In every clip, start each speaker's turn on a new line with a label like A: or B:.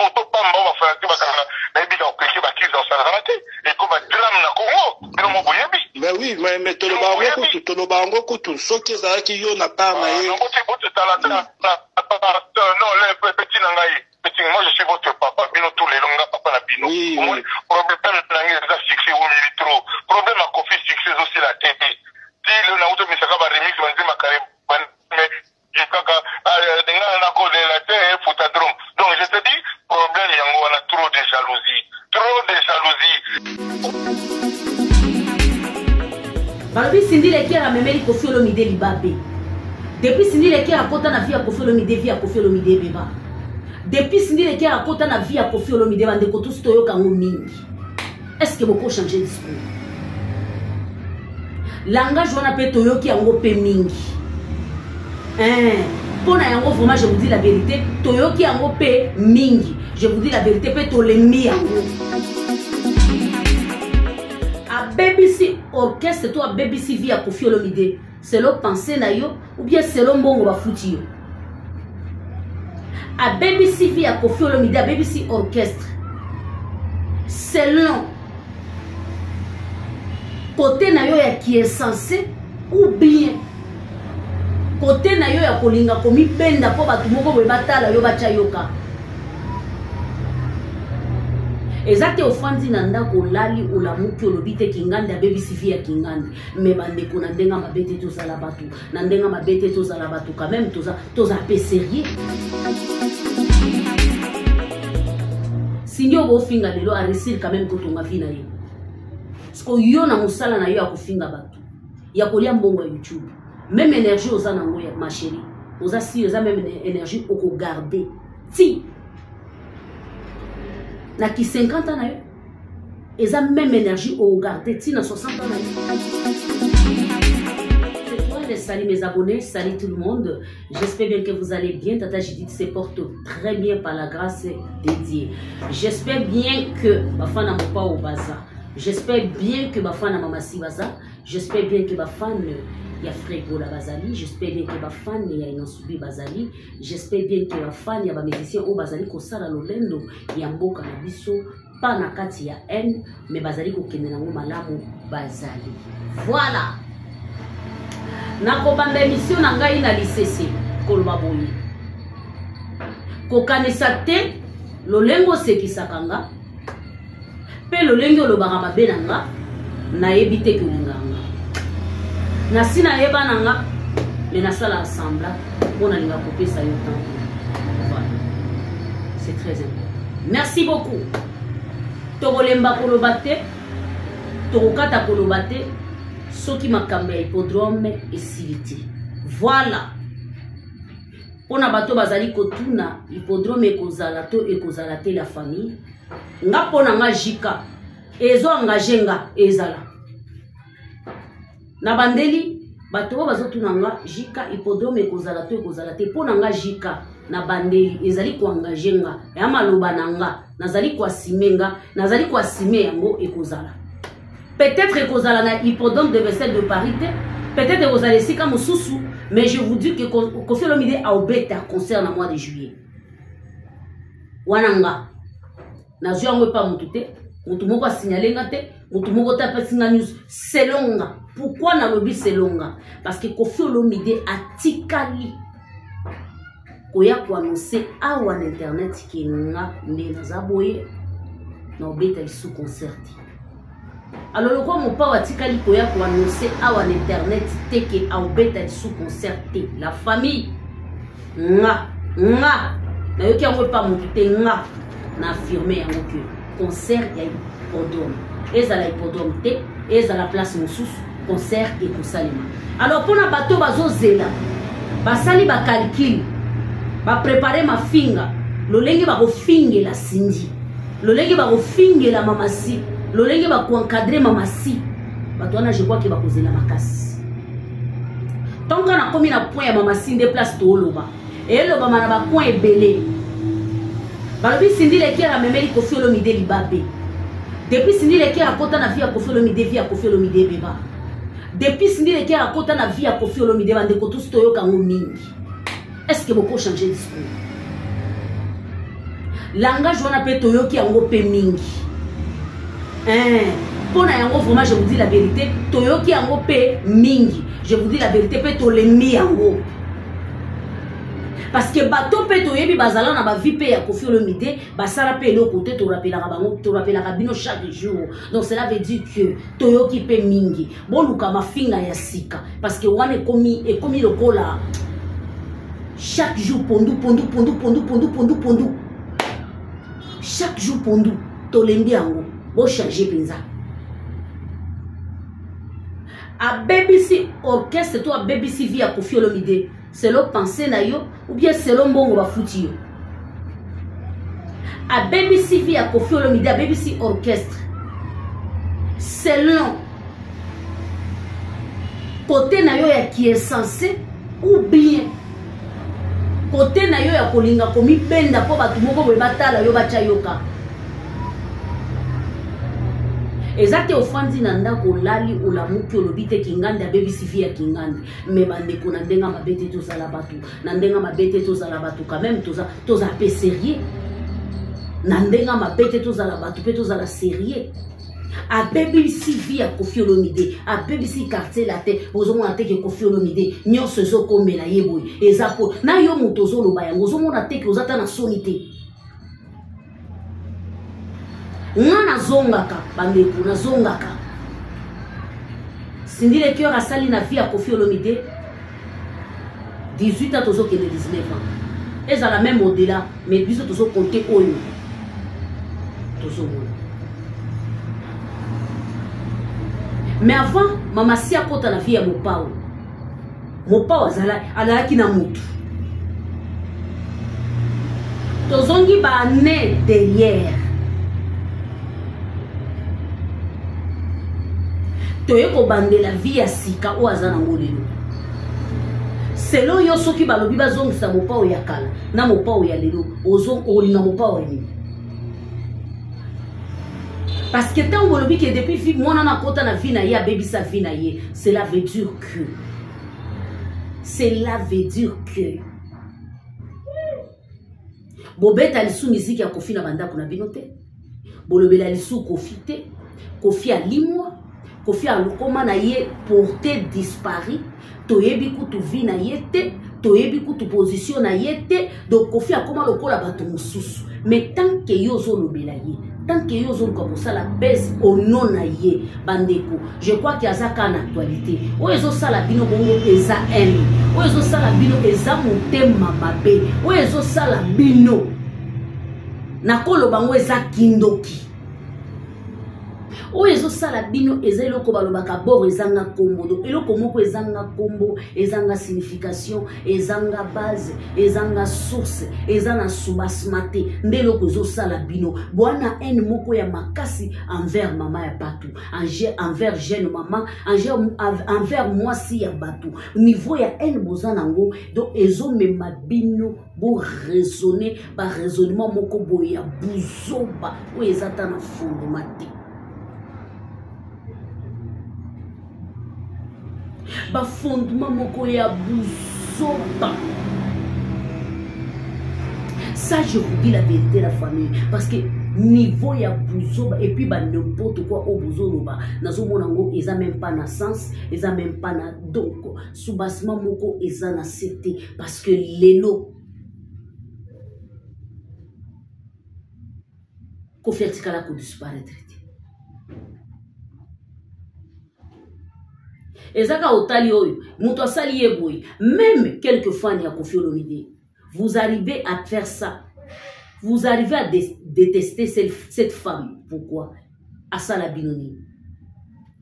A: photo pamba oyo bafanatike bakanga nayebi ka kopeke bakrise osalakana te ekoma drame na Congo bino mo boyebi.
B: Mais oui, mais toloba yango kutu, toloba yango kutu soki ezalaki yo na part na ye.
A: Tala non le petit na ngai petit, moi je suis votre papa, bino tout lelo nga papa na bino.
B: Oui, oui.
A: Problème na ngai eza succès wumeli trop. Problème ya Koffi succès ezosila te. Ti lelo nauti omisaka ba remix ba nzemba kare mais kaka nga nakolela te futa drum. Donc je te dis problème yango wana trop de jalousie, trop de jalousie.
C: Balobi Cindy Lekier amemeli Koffi Olomide libabe. Depuis Cindy Lekier akota na vie ya Koffi Olomide, vie ya Koffi Olomide ebeba. Depuis Cindy Lekier akota na vie ya Koffi Olomide, bandeko tous toyoka yango mingi. Est-ce que boko changer discours? Langage wana pe toyoki yango pe mingi. Hein, mpo na yango vraiment je vous dis la vérité, toyoki yango pe mingi. Je vous dis la vérité pe tolembi yango. Abebisi orchestre to abebisi vie ya Koffi Olomide selon pensée na yo ou bien selon mbongo bafuti yo. Abebisi vie ya Koffi Olomide, abebisi orchestre selon côté na yo ya qui est censé ou bien côté na yo ya kolinga komibenda mpo bato moko boye batala yo batya yoka. Eza te ofandi na ndako olali olamuki olobi te Kingandi abebisi vie ya Kingandi. Mais bandeko na ndenge mabe te tozala bato, na ndenge mabe te tozala bato quand même, toza pe sérieux. Cindy oyo bofinga lelo a réussir quand même kotonga vie na ye. Parce que yo na mosala na yo ya kofinga bato, ya kolia mbongo ya YouTube, même énergie oza nango ya ma chérie, oza si eza même énergie okogarder ti na ki 50 ans na yo, eza même énergie okogarder ti na 60 ans na yo. Salut mes abonnés, salut tout le monde. J'espère bien que vous allez bien. Tata Judith se porte très bien par la grâce de Dieu. J'espère bien que bafana Mopao baza. J'espère bien que bafana Mamasi baza. J'espère bien que bafana ya Fregola bazali. J'espère bien que bafana ya Innoss'B bazali. J'espère bien que bafana ya ba musiciens oyo bazali kosala lolendo ya mboka na biso pas na kati ya haine mais bazali kokende nango malamu bazali. Voilà. Nakobanda émission na ngai na lisese koloba boye. Kokanisa te lolenge osekisaka nga pe lolenge olobaka mabe na nga, nayebi te ke olingaka nga. Nasi nayeba na nga, mais nasala semblant mpo nalinga kopesa yo temps. Voilà. C'est très important. Merci beaucoup. Tokolemba koloba te, tokokata koloba te, soki makambo ya hippodrome esili te. Voilà. Mpona bato bazali kotuna hippodrome ekozala to ekozala te la famille, nga mpona nga jika ezo engage nga ezala. Na bandeli bato oyo bazotuna nga jika hippodrome ekozala to ekozala te, mpona nga jika na bandeli ezali koengage nga, ya maloba na nga nazali koasime nga, nazali koasime yango ekozala. Peut-être ekozala na hippodrome de Vincennes de Paris te, peut-être ekozala esika mosusu, mais je vous dis que Koffi Olomide aobeta concert na mois de juillet. Wana nga nazwi yango epa motu te, motu moko asignale nga te, motu moko te apesi nga news selon nga. Pourquoi nalobi selon nga? Parce que Koffi Olomide atikali koya koannonce awa na internet ke nga nde naza boye na obeta lisusu concert te. Alors lokwa mopao atikali koya koannonce awa na internet te ke aobeta lisusu concert te, la famille nga nga nayoki yango epa motu te, nga na affirme yango ke concert ya hippodrome ezala hippodrome te, ezala place mosusu, concert ekosalema. Alors mpona bato bazozela, basali ba calcul, ba prépare mafinga, lolenge bakofingela Cindy, lolenge bakofingela Mamasi, lolenge bakoencadre Mamasi, bato wana je crois ke bakozela makasi. Tant que nakomi na point ya Mamasi nde place tooloba, elobama na ba coin ebele. Balobi Cindy Lekier amemeli Koffi Olomide libabe. Depuis Cindy Lekier akota na vie ya Koffi Olomide, vie ya Koffi Olomide ebeba. Depuis Cindy Lekier akota na vie ya Koffi Olomide, bandeko tous toyoka yango mingi. Est-ce que boko changer discours? Langage wana mpe toyoki yango mpe mingi, eh, mpo na yango vraiment, je vous dis la vérité, toyoki yango mpe mingi. Je vous dis la vérité, mpe tolembi yango, parce que bato mpe toyebi bazala na bavie mpe ya Koffi Olomide, basala mpe eloko te. Torapelaka bango, torapelaka bino chaque jour. Donc cela veut dire que toyoki mpe mingi. Boluka mafinga ya sika, parce que wana ekomi lokola chaque jour pondu, pondu, pondu, pondu, pondu, pondu, pondu, chaque jour pondu. Tolembi yango, bochange mpenza. Abebisi orchestre to abebisi vie ya Koffi Olomide selon pensée na yo ou bien selon mbongo bafuti yo? Abebisi vie ya Koffi Olomide, abebisi orchestre selon côté na yo ya qui est censé ou bien côté na yo ya kolinga komibenda mpo bato moko boye batala yo, batya yoka? Eza te ofandi na ndako, olali, olamuki, olobi te Kingandi abebisi vie ya Kingandi. Mais bandeko, na ndenge mabe te, tozala bato na ndenge mabe te, tozala bato quand même, tozala mpe sérieux. Na ndenge mabe te, tozala bato mpe tozala sérieux. Abebisi vie ya Koffi Olomide, abebisi Quartier Latin. Ozomona te ke Koffi Olomide nyonso ezokomela ye boye eza po na yo moto ozoloba yango? Ozomona te ke oza ta na soni te? Nga nazongaka, bandeko, nazongaka. Cindy Le Cœur asali na vie ya Koffi Olomide 18 ans, tozokende 19 ans, ezala même au-delà, mais biso tozokonte oyo tozomona. Mais avant mama si akota na vie ya Mopao, Mopao azalaki na motu. Tozongi baane derrière, toye kobandela vie ya sika oyo aza nango lelo. Selo yo, soki balobi bazongisa Mopao ya kala na Mopao ya lelo, olinga Mopao ya nini? Parce que ntango bolobi ke depuis vie mwana na akota na vie na ye, abebisa vie na ye, cela veut dire que bobeta lisu miziki ya Koffi na bandako na bino te, bolobela lisu Koffi te. Koffi alimwa, Koffi alokoma na ye porté disparu, toyebi kutu vie na ye te, toyebi kutu position na ye te. Donc Koffi akoma lokola bato mosusu. Mais tant ke yo ozolobela ye, tant ke yo ozoluka kosala bese au nom na ye, bandeko, je crois ke aza kaka na actualité. Oyo ezosala bino bongo eza haine, oyo ezosala bino eza motema mabe, oyo ezosala bino, nakoloba ngo eza kindoki. Oyo ezosala bino eza eloko balobaka bor ezanga nkombo. Donc eloko moko ezanga nkombo, ezanga signification, ezanga base, ezanga source, eza na soubassement te, nde eloko ezosala bino bwana haine moko ya makasi envers mama ya bato, envers jeune mama, envers mwasi ya bato. Niveau ya haine boza nango, donc ezomema bino boraisonne baraisonnement moko boye ya buzoba oyo eza ta na fondement te, bafondement moko ya buzoba. Ça, je vous dis la vérité, la famille, parce que niveau ya buzoba et puis ba n'importe quoi oyo bozoloba, nazomona yango eza même pas na sens, eza même pas na, donc soubassement moko eza na se te. Parce que lelo Koffi atikala kodisparaître te. Eza kaka otali oyo moto asali ye boye. Même quelques fans ya Koffi Olomide, vous arrivez à faire ça, vous arrivez à détester cette femme. Pourquoi? Asala bino nini?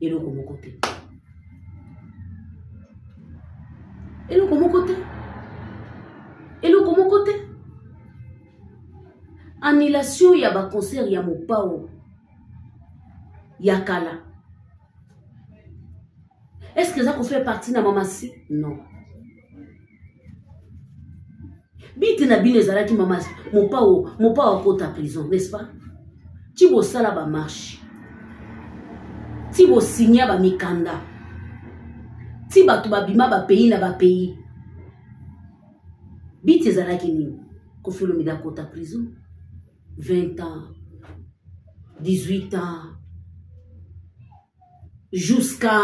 C: Eloko moko te, eloko moko te, eloko moko te. Annulation ya baconcert ya Mopao ya kala, est ce que eza kofaire partie na mamasi? Non. Bite na bino ezalaki mama Mopao, Mopao akota prison, n'est ce pas? Ti bosala bamarche, ti bosinya bamikanda, ti bato babima bapays na bapays, biti ezalaki nini? Koffi Olomide akota prison. 20 ans, 18 ans, jusqu'à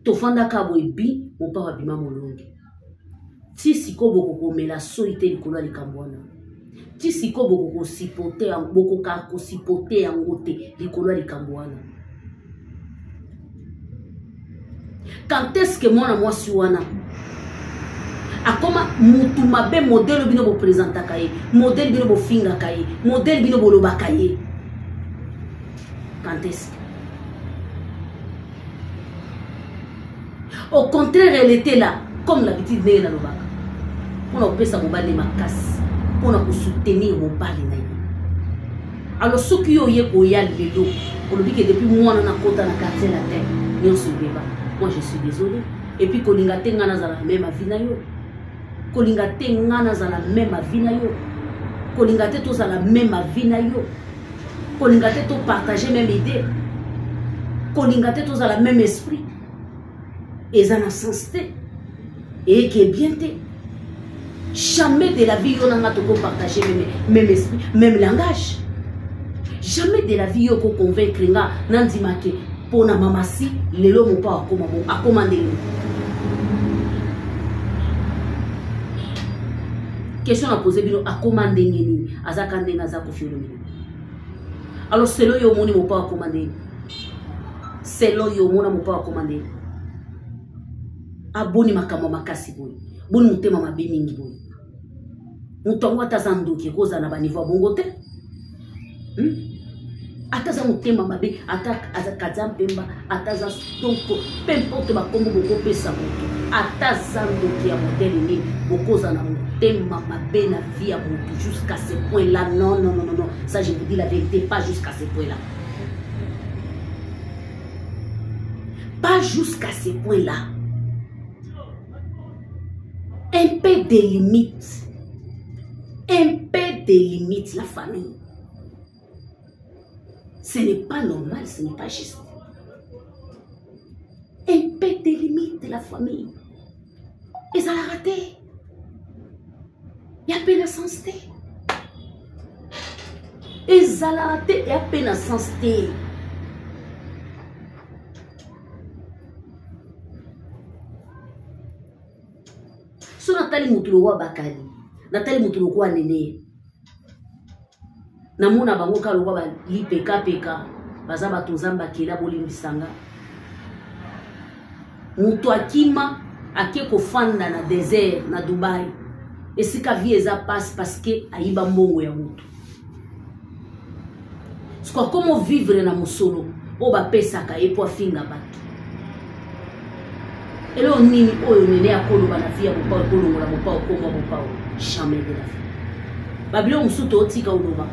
C: tofandaka boye bi mopao abima molongi. Ti sikoyo bokokomela soi te likolo ya likambo wana. Ti sikoyo bokokosipote, bokoka kosipote yango te likolo ya likambo wana. Quand est-ce que mwana mwasi wana akoma mutu mabe, modèle bino bopresentaka ye, modèle bino bofingaka ye, modèle bino bolobaka ye? Quand est-ce que? Au contraire, elle était là comme l'habitude ndenge nalobaka, mpona kopesa mobali makasi, mpona kosoutenir mobali na ye. Alors soki yo oye koya lelo olobi ke depuis mwana nakota na Quartier Latin nyonso ebeba, moi je suis désolé. Et puis kolinga te nga nazala même avis na yo, kolinga te nga nazala même avis na yo, kolinga te tozala même avis na yo, kolinga te topartage même idée, kolinga te tozala même esprit, eza na sens te, eyeke bien te. Jamais de la vie yo na nga tokopartage même esprit, même langage. Jamais de la vie yo okoconvaincre nga nandima ke mpo na mamasi lelo mopao akoma bo akoma ndenge. Question na pose bino, akoma ndenge nini? Azaka ndenge aza Koffi Olomide. Alors selo yo omoni mopao akoma ndenge, selo yo omona mopao akoma ndenge, aboni makambo makasi boye, boni motema mabe mingi boye. Moto yango ata aza ndoki, ekozala na baniveau ya bongo te. Ata aza motema mabe, ata aza kaza mpemba, ata aza donc peu importe bakombo bokopesa moto, ata aza ndoki ya modèle nini, bokozala na motema mabe na vie ya moto jusqu'à ce point là? Non, non, non, non, non, ça je vous dis la vérité, pas jusqu'à ce point là, pas jusqu'à ce point là. Un peu de limite, un peu de limite, la famille. Ce n'est pas normal, ce n'est pas juste. Un peu de limite, la famille. Et ça l'a raté. Il y a peine sens te. Ezalaka te, ya mpe na sens te. So natali motu lokwa bakali, natali motu lokwa nene, namona bango kaka lokwa balipekapeka, baza bato Nzambe akela. Bolimbisanga, moto akima ake kofanda na désert na Dubai, esika vie eza passe, parce que ayiba mbongo ya moto. Siko akoma vivre na mosolo oyo bapesaka ye mpo afinga bato. Eloko nini oyo nene akoloba na vie ya mopao ekolongola mopao komwa mopao? Jamais de la vie. Babiloko mosusu tootika oloba,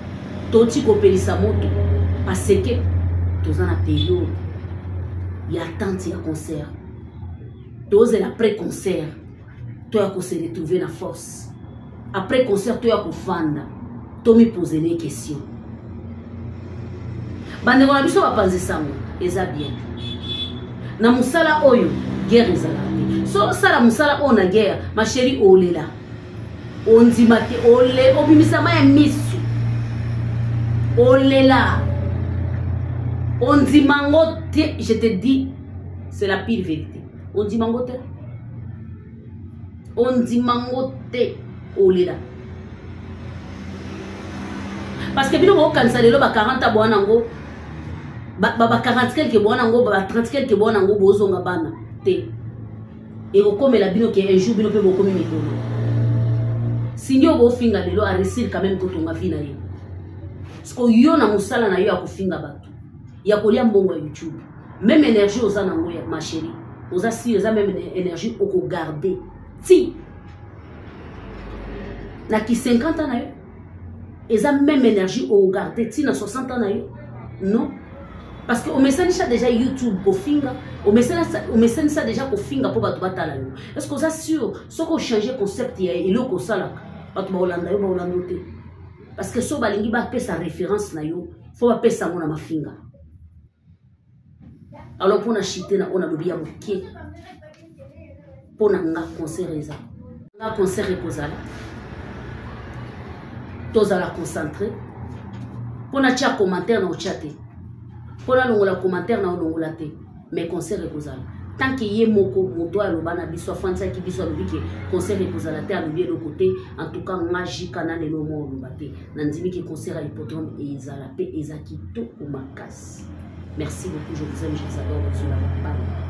C: tooti kopelisa moto, parce que toza na période ya attente ya concert. Tozela après concert, toya kose retrouver na force. Après concert, toya kofanda, tomipose ne question. Bandeko na biso bapanzi sango, eza bien na mosala oyo, guerre ezalaka te. So osala mosala oyo na guerre, ma chérie, olela, ondima te, ole obimisama ya misu, olela, ondima ngo te. Je te dis, c'est la pire vérité. Ondima ngo te, ondima ngo te, olela, parce que bino bokokanisa lelo ba 40 bwana yango, ba 40 quelque bwana yango, ba 30 quelque bwana yango, bozonga bana te. Ekokomela bino ke un jour bino mpe bokomi mikolo. Singi oyo bofinga lelo aréussir quand même kotonga vie na ye. Siko yo na mosala na yo ya kofinga bato, ya kolia mbongo ya YouTube, même énergie oza nango ya ma chérie, oza si eza même énergie okogarde ti na ki 50 ans na yo, eza même énergie okogarde ti na 60 ans na yo? Non, parce que omesanisa déjà YouTube kofinga, omesanisa déjà kofinga mpo bato batala yo. Est ce que oza sûr soki ochange concept ya eloko osalaka, bato bakolanda yo? Bakolanda yo te, parce que so balingi bapesa référence na yo, fo bapesa yango na mafinga. Alors mpona chite na oyo nalobi ya moke, mpo na nga concert eza, nga concert ekozala. Tozala concentré mpo natia commentaire na otya te, mpo nalongola commentaire na olongola te, mais concert ekozala tant que ye moko moto oyo aloba na biso, afandisaki biso, alobi ke concert ekozala te, alobi eloko te. En tout cas nga jika na lelo mwa oloba te, nandimi ke concert ya Hippodrome ezala mpe eza kitoko makasi. Merci beaucoup, je vous aime, je vous adore. Bozolaka bana.